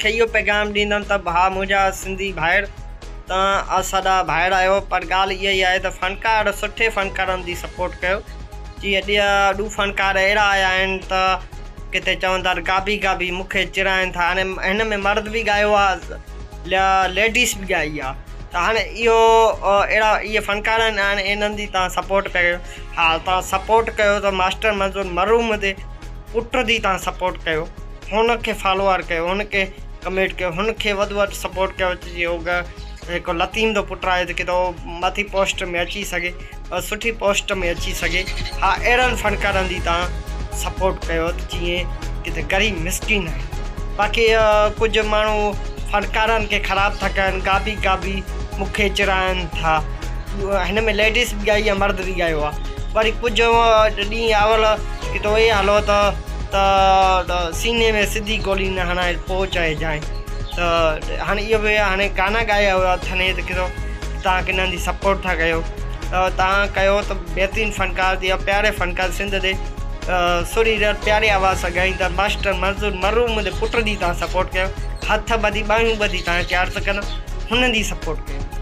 کي اهو پيغام ڏيندم ته ڀاء منهنجا سنڌي ڀائر توهان اسان جا ڀائر آهيو پر ڳالهه اها ئي آهي ته فنڪار سٺي فنڪارن جي سپورٽ ڪيو جيئن ڏيا ڏو فنڪار اهڙا آيا آهن ته ڪٿي چون ٿا ته گابي گابي مون کي چرائن ٿا هاڻي هن ۾ مرد به ڳايو آهي ليڊيز به ڳائي آهي ته هاڻي اهو اهڙا اهي فنڪار آهن هاڻي انهن جي توهان سپورٽ پيا ڪيو ها توهان سپورٽ ڪيو ته ماسٽر منظور مرحوم جي پٽ جي توهان سپورٽ ڪيو هن کي فالوور ڪيو هن کي ڪمينٽ ڪيو هن کي وڌ وڌ سپورٽ ڪيو جي هو هڪ لطيم جو پٽ آهي ته ڪٿي هو مٿي پوسٽ ۾ اچي سگهي سٺي پوسٽ ۾ اچي سگهي ها اهڙن فنڪارن جي توهان سپورٽ ڪيو ته جيئن ڪٿي غريب مسڪين آهن باقي ڪجهه ماڻهو فنڪارن کي خراب ٿا ڪن گابي گابي مون کي چرائن ٿا هن ۾ ليڊيز به ڳائي آهي مرد به ڳايو آهي وري ڪجهه ڏينهن اول ڪٿو اي هلو ته ته سيني ۾ سڌي گولي نه هڻائي پوء چئجانء ته هاڻي اهو به هاڻي گانا ڳايا هيا اٿن ته ڪٿو تان ڪنن جي سپورٽ ٿا ڪيو ته تان ڪيو ته بهترين فنڪار جي پياري فنڪار سنڌ جي سوري پياري آواز سان ڳائيندڙ ماسٽر منظور مرحوم جي پٽ جي تان سپورٽ ڪيو هٿ ٻڌي ٻانهيون ٻڌي تان کي عرض ڪندم هن جي سپورٽ ڪيو.